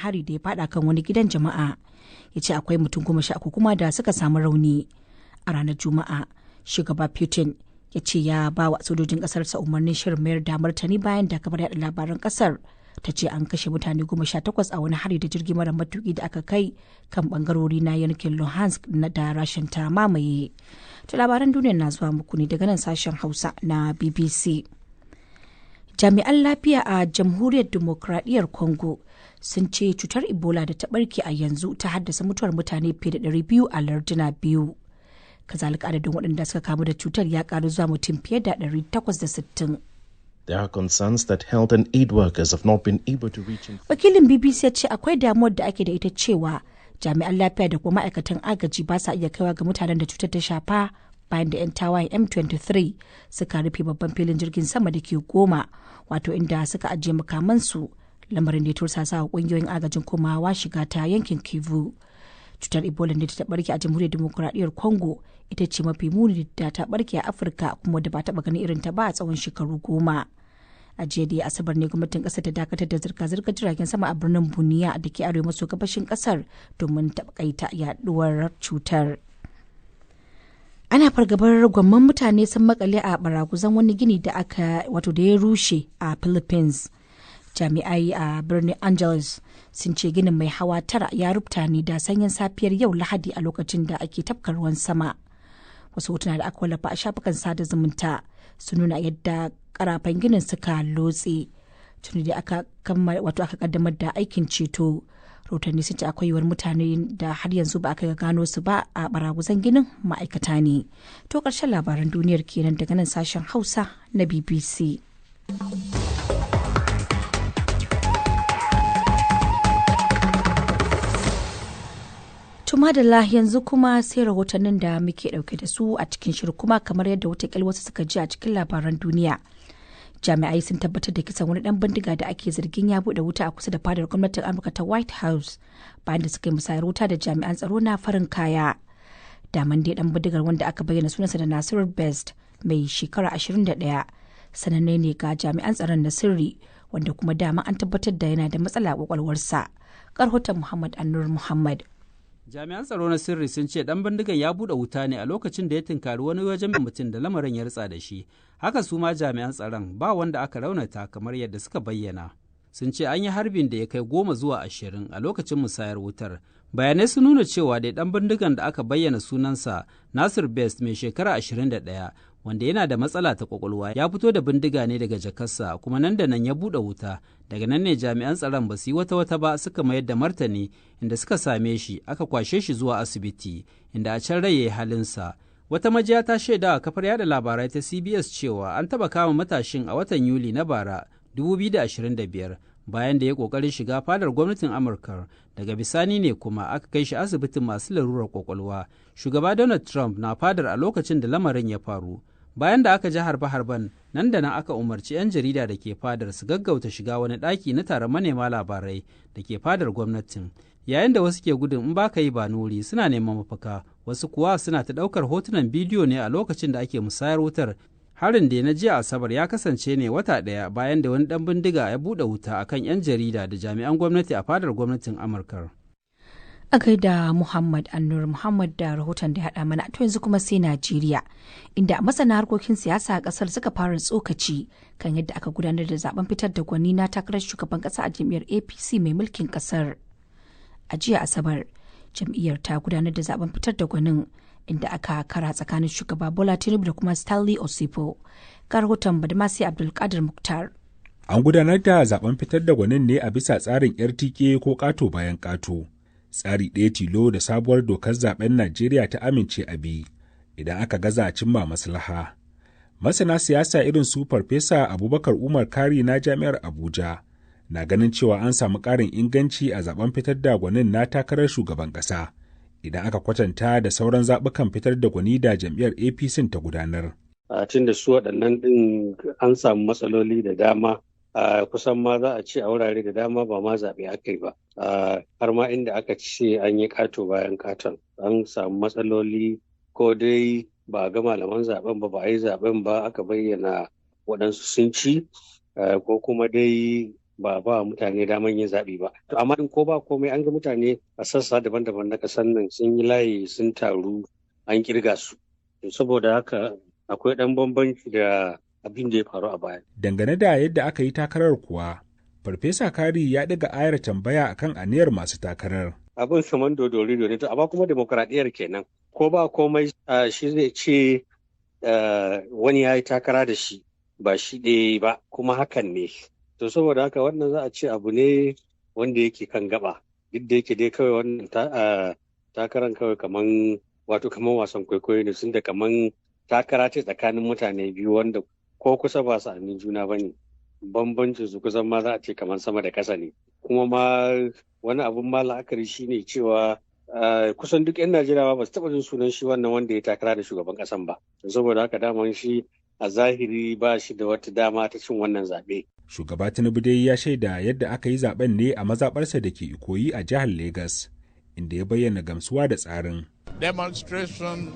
Hari da ya fada kan wani gidan jama'a. Ya ce akwai mutum 13 kuma da suka samu rauni. A ranar Juma'a, Shugaba Putin ya ce ya ba wa sojojin kasarsa umarnin shirin mayar da martani bayan da kafar yada labaran kasar ta ce an kashe mutane 18 a wani hari da jirgi mara matuki da aka kai kan bangarori na yankin Luhansk na da Rashin ta mamaye. To, labaran duniya na zuwa muku ne daga nan sashen Hausa na BBC. Jami'an lafiya a Jamhuriyar Demokradiyyar Congo sun ce cutar Ebola da ta barke a yanzu ta haddasa mutuwar mutane fiye da 200 a larduna biyu. Kazalika, adadin waɗanda suka kamu da cutar ya karu zuwa mutum fiye da 860. There are concerns that health and aid workers have not been able to reach. Wakilin BBC ya ce akwai damuwar da ake da ita cewa jami'an lafiya da kuma ma'aikatan agaji ba sa iya kaiwa ga mutanen da cutar ta shafa bayan da 'yan tawayen M23 suka rufe babban filin jirgin sama da ke Goma, wato inda suka ajiye makamansu, lamarin da ya tursasa wa kungiyoyin agajin komawa shiga ta yankin Kivu. Cutar Ebola da ta barke a Jamhuriyar Demokuraɗiyyar Congo ita ce mafi muni da ta barke a Afirka kuma da ba taɓa ganin irin ta ba a tsawon shekaru 10. A jiya da Asabar ne gwamnatin kasar ta dakatar da zirga-zirgar jiragen sama a birnin Buniya da ke arewa maso gabashin kasar domin taƙaita yaduwar cutar. Ana fargabar gwamman mutane sun makale a baraguzan wani gini da aka wato da ya rushe a Philippines. Jami'ai a birnin Angeles sun ce ginin mai hawa tara ya rubuta ne da sanyin safiyar yau Lahadi a lokacin da ake tafka ruwan sama. Wasu hotuna da aka wallafa a shafukan sada zumunta sun nuna yadda karafan ginin suka lotse. Tuni da aka wato aka kaddamar da aikin ceto. Rahotanni sun ce akwai yiwuwar mutane da har yanzu ba aka gano su ba a baraguzan ginin ma'aikata ne. To, karshen labaran duniyar kenan daga nan sashen Hausa na BBC. Tumadala, yanzu kuma sai rahotannin da muke dauke da su a cikin shirin. Kuma kamar yadda watakil wasu suka ji a cikin labaran duniya, jami'ai sun tabbatar da kisan wani dan bindiga da ake zargin ya bude wuta a kusa da fadar gwamnatin Amurka ta White House bayan da suka yi musayar wuta da jami'an tsaro na farin kaya. Daman dai dan bindigar, wanda aka bayyana sunansa da Nasiru Best, mai shekara 21, sananne ne ga jami'an tsaron na sirri, wanda kuma dama an tabbatar da yana da matsala a kwakwalwarsa. Karhoton Muhammad Annur Muhammad. Jami'an tsaro na sirri sun ce dan bindigan ya buɗe wuta ne a lokacin da ya tunkari wani wajen mutum da lamarin ya ritsa da shi. Haka su ma jami'an tsaron ba wanda aka raunata kamar yadda suka bayyana. Sun ce an yi harbin da ya kai 10 zuwa 20 a lokacin musayar wutar. Bayanai sun nuna cewa dai dan bindigan da aka bayyana sunansa Nasir Best, mai shekara 21, wanda yana da matsala ta kwakwalwa, ya fito da bindiga ne daga jakarsa kuma nan da nan ya buɗe wuta. Daga nan ne jami'an tsaron ba su yi wata wata ba suka mayar da martani, inda suka same shi aka kwashe shi zuwa asibiti, inda a can rai ya yi halinsa. Wata majiya ta shaida a kafar yada labarai ta CBS cewa an taɓa kama matashin a watan Yuli na bara 2025 bayan da ya kokarin shiga fadar gwamnatin Amurka. Daga bisani ne kuma aka kai shi asibitin masu larurar kwakwalwa. Shugaba Donald Trump na fadar a lokacin da lamarin ya faru. Bayan da aka ji harbe-harben, nan da nan aka umarci 'yan jarida da ke fadar su gaggauta shiga wani ɗaki na taron manema labarai da ke fadar gwamnatin, yayin da wasu ke gudun in baka yi ba nuri suna neman mafaka, wasu kuwa suna ta ɗaukar hotunan bidiyo ne a lokacin da ake musayar wutar. Harin da na jiya Asabar ya kasance ne wata ɗaya bayan da wani ɗan bindiga ya buɗe wuta akan 'yan jarida da jami'an gwamnati a fadar gwamnatin Amurka. A gaida Muhammad Annur Muhammad da rahoton da ya haɗa mana. To, yanzu kuma sai Najeriya, inda masana harkokin siyasa a ƙasar suka fara tsokaci kan yadda aka gudanar da zaben fitar da gwani na takarar shugaban ƙasa a jam'iyyar APC mai mulkin ƙasar. A jiya Asabar, jam'iyyar ta gudanar da zaben fitar da gwanin, inda aka kara tsakanin Shugaba Bola Tinubu da kuma Stanley Osipo. Ga rahoton Badamasi Abdulkadir Muktar. An gudanar da zaben fitar da gwanin ne a bisa tsarin RTK ko ƙato bayan ƙato. Tsari ɗaya tilo da sabuwar dokar zaben Najeriya ta amince a bi idan aka gaza cimma maslaha. Masana siyasa irin su Farfesa Abubakar Umar Kari na Jami'ar Abuja na ganin cewa an samu ƙarin inganci a zaben fitar da gwanin na takarar shugaban ƙasa idan aka kwatanta da sauran zaɓukan fitar da gwani da jam'iyyar APC ta gudanar. A tun da su waɗannan ɗin an samu matsaloli da dama, kusan ma za a ce a wurare da dama ba ma zaɓe aka yi ba, har ma inda aka ce an yi ƙato bayan ƙaton an samu matsaloli, ko dai ba a ga malaman zaɓen ba, ba a yi zaɓen ba aka bayyana waɗansu sun ci, ko kuma dai ba ba mutane daman yin zaɓe ba. To amma in ko ba komai an ga mutane a sassa daban-daban na ƙasar nan sun yi layi sun taru an kirga su. To saboda haka akwai ɗan bambanci da abin da ya faru a baya. Dangane da yadda aka yi takarar kuwa, Farfesa Kari ya ɗaga ayar tambaya akan aniyar masu takarar. Abin saman dodori ne to amma kuma demokradiyyar kenan. Ko ba komai shi zai ce wani ya yi takara da shi ba shi ɗaya ba kuma hakan ne. To saboda haka wannan za a ce abu ne wanda yake kan gaba. Duk da yake dai kawai wannan takaran kawai kaman wato kaman wasan kwaikwayo ne sun da kaman takara ce tsakanin mutane biyu wanda ko kusa ba su juna ba ne. Bambancin su kusan ma za a ce kamar sama da ƙasa ne kuma ma wani abun ma la'akari shine cewa kusan duk 'yan Najeriya ba su taɓa jin sunan shi wannan wanda ya takara da shugaban ƙasan ba saboda haka daman shi a zahiri ba shi da wata dama ta cin wannan zaɓe. Shugaba Tinubu dai ya shaida yadda aka yi zaben ne a mazaɓarsa da ke Ikoyi a jihar Legas inda ya bayyana gamsuwa da tsarin. Demonstration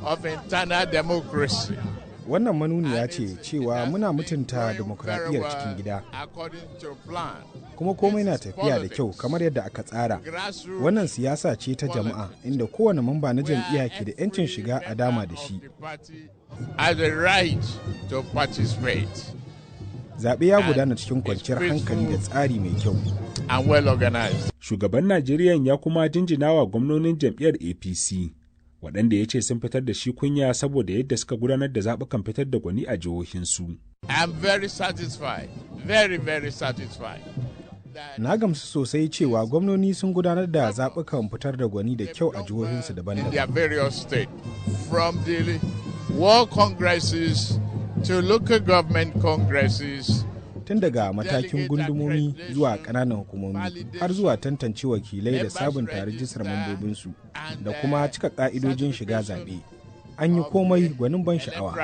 of internal democracy. Wannan manuniya ce cewa muna mutunta dimokuraɗiyyar cikin gida, kuma komai na tafiya da kyau kamar yadda aka tsara. Wannan siyasa ce ta jama'a inda kowane mamba na jam'iyya ke da 'yancin shiga a dama da shi. Zaɓe ya gudana cikin kwanciyar hankali da tsari mai kyau. Shugaban Najeriya ya kuma jinjina wa gwamnonin jam'iyyar APC, waɗanda ya ce sun fitar da shi kunya saboda yadda suka gudanar da zaɓukan fitar da gwani a jihohinsu. I'm very satisfied, very, very satisfied. Na gamsu sosai cewa gwamnoni sun gudanar da zaɓukan fitar da gwani da kyau a jihohinsu daban-daban. In their various state, from the world congresses to local government congresses. Tun daga matakin gundumomi zuwa ƙananan hukumomi har zuwa tantance wakilai da sabunta rijistar mambobinsu da kuma cika ƙa'idojin shiga zaɓe. An yi komai gwanin ban sha'awa.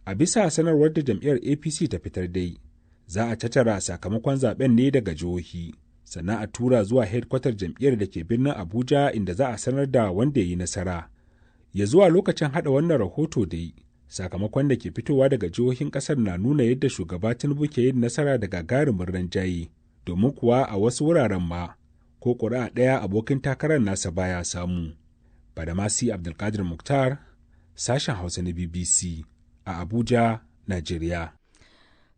A bisa sanarwar da jam'iyyar APC ta fitar dai, za a tattara sakamakon zaben ne daga jihohi, sannan a tura zuwa hedkwatar jam'iyyar da ke birnin Abuja inda za a sanar da wanda ya yi nasara. Ya zuwa lokacin haɗa wannan rahoto dai, sakamakon da ke fitowa daga jihohin kasar na nuna yadda shugaba Tinubu ke yin nasara da gagarumin rinjaye, domin kuwa a wasu wuraren ma ko ƙuri'a ɗaya abokin takarar nasa baya samu. Badamasi Abdulkadir Muktar, sashen Hausa na BBC a Abuja, Najeriya.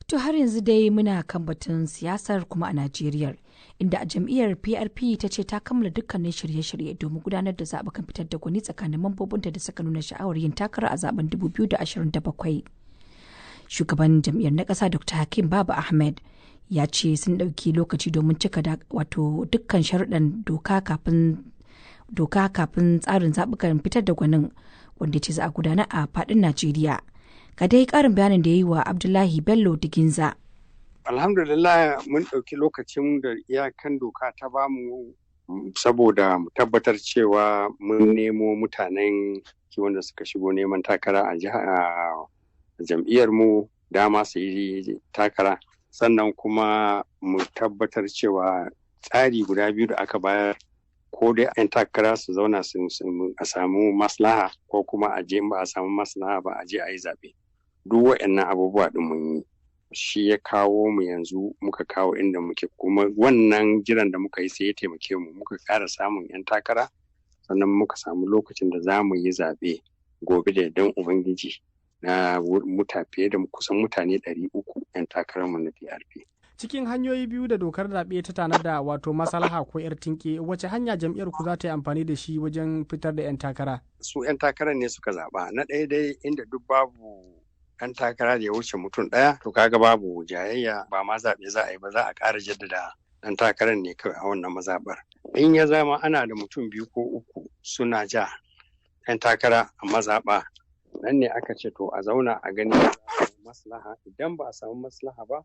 To har yanzu dai muna kan batun siyasar kuma a Najeriya, inda a jam'iyyar PRP ta ce ta kammala dukkanin shirye-shirye domin gudanar da zaɓukan fitar da gwani tsakanin mambobinta da suka nuna sha'awar yin takara a zaben 2027. Shugaban jam'iyyar na ƙasa Dr. Hakim Baba Ahmed ya ce sun ɗauki lokaci domin cika wato dukkan sharuɗan doka kafin doka kafin tsarin zaɓukan fitar da gwanin wanda ce za a gudana a faɗin Najeriya. Ga dai karin bayanin da ya yi wa Abdullahi Bello Diginza. Alhamdulillah, mun ɗauki lokacin da iyakan doka ta bamu saboda mu tabbatar cewa mun nemo mutanen wanda suka shigo neman takara a jam'iyyar mu dama su yi takara, sannan kuma mu tabbatar cewa tsari guda biyu da aka bayar, ko dai 'yan takara su zauna a samu maslaha, ko kuma a je ba a samu maslaha ba a je a yi zaɓe. Duk waɗannan abubuwa ɗin mun yi, shi ya kawo mu yanzu muka kawo inda muke. Kuma wannan jiran da muka yi sai ya taimake mu muka ƙara samun 'yan takara, sannan muka samu lokacin da za mu yi zaɓe gobe da yardan Ubangiji na muta fiye da kusan mutane 300 'yan takararmu na PRP. Cikin hanyoyi biyu da dokar zaɓe ta tanada, wato maslaha ko 'yar tinke, wace hanya jam'iyyar ku za ta yi amfani da shi wajen fitar da 'yan takara? Su 'yan takarar ne suka zaɓa. Na ɗaya dai, inda duk babu ɗan takara da ya wuce mutum ɗaya, to kaga babu jayayya, ba ma zaɓe za a yi ba, za a ƙara jaddada ɗan takarar ne kawai a wannan mazaɓar. In ya zama ana da mutum biyu ko uku suna ja 'yan takara a mazaɓa, nan ne aka ce to a zauna a gani maslaha. Idan ba a samu maslaha ba,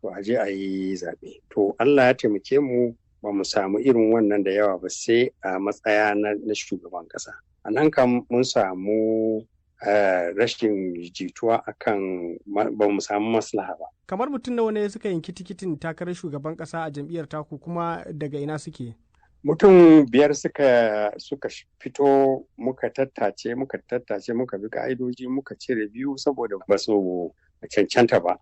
to a je a yi zaɓe. To Allah ya taimake mu ba mu samu irin wannan da yawa ba sai a matsaya na shugaban ƙasa. A nan kam mun samu rashin jituwa akan ba mu samu maslaha ba. Kamar mutum nawa ne suka yanki tikitin takarar shugaban ƙasa a jam'iyyar taku, kuma daga ina suke? Mutum biyar suka fito, muka tattace, muka tattace, muka bi ka'idoji, muka cire biyu saboda ba su cancanta ba.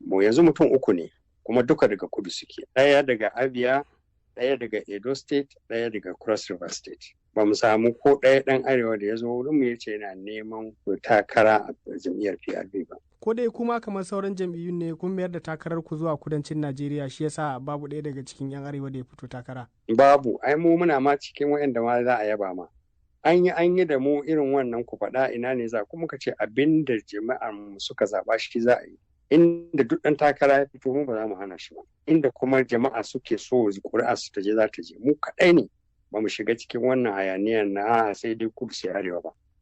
Mu yanzu mutum uku ne, kuma duka daga kudu suke. Ɗaya daga Abia, ɗaya daga Edo State, ɗaya daga Cross River State. Ba mu samu ko ɗaya ɗan arewa da ya zo wurin mu ya ce yana neman takara a jam'iyyar PRP ba. Ko dai kuma kamar sauran jam'iyyun ne kun mayar da takarar ku zuwa kudancin Najeriya, shi yasa babu ɗaya daga cikin 'yan arewa da ya fito takara? Babu, ai mu muna ma cikin waɗanda ma za a yaba ma. An yi da mu irin wannan, ku faɗa ina ne za kuma ka ce abin da jama'ar mu suka zaɓa shi za a yi. Inda duk ɗan takara ya fito, mu ba za mu hana shi ba. Inda kuma jama'a suke so ƙuri'a su ta je, za ta je. Mu kaɗai ne ba mu shiga cikin wannan hayaniyar na a'a sai dai kudu sai arewa ba.